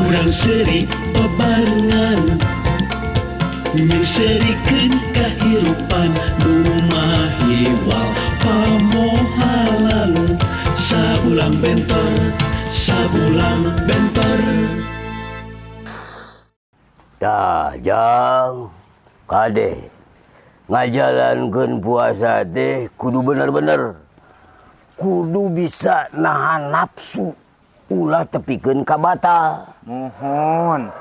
Urang seuri babarengan Nyeungseurikeun kahirupan Nu mahiwal pamohalan. Sabulang bentor, sabulang bentor. Tah, Jang. Kade. Ngajalankeun puasa teh kudu bener-bener. Kudu bisa nahan nafsu. Ulah tepikeun ka batal. Muhun.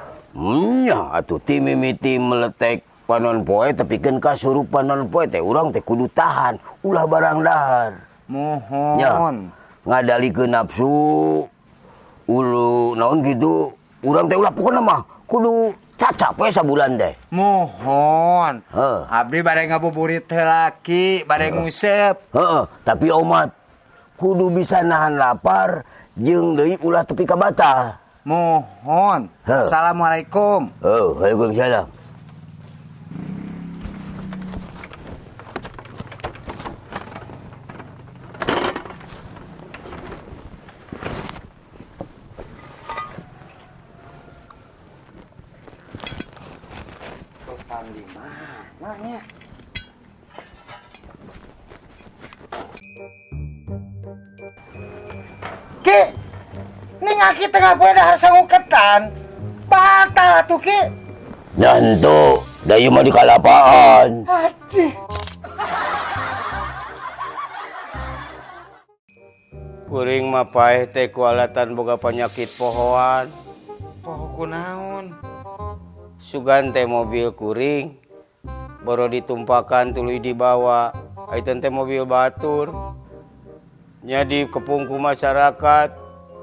Nya atuh ti mimiti meletek panon poe tepikeun ka surup panon poe teh urang teh kudu tahan, ulah barang dahar. Muhun. Nya, ngadalikeun nafsu ulu naon gitu, urang teh ulah pokona mah kudu cacap we sabulan teh. Muhun. Heeh. Abdi bade ngabuburit heula Ki, bade nguseup. Heeh, tapi omat kudu bisa nahan lapar jeung deui ulah tepi ka batal. Muhun. Heuh. Assalamualaikum. Oh, waalaikumsalam. Utang di mana nya? Ki, ning aki tengah poe dahar sangu ketan. Batal atuh Ki. Nantu, da ieu mah di kalapaan. Aduh. Kuring mah paeh teh kualatan boga penyakit pohoan. Poho kunaon? Sugan teh mobil kuring boro ditumpakan tuluy dibawa. Aiten teh mobil batur. Nya dikepung ku masyarakat,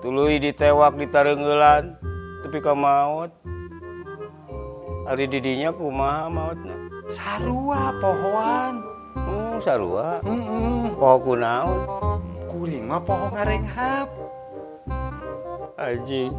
tuluy ditewak ditareungeulan tepi ka maot. Ari didinya kumaha maotna? Sarua pohoan. Sarua. Heeh. Poho kunaon? Kuring mah poho ngarenghap. Anjing.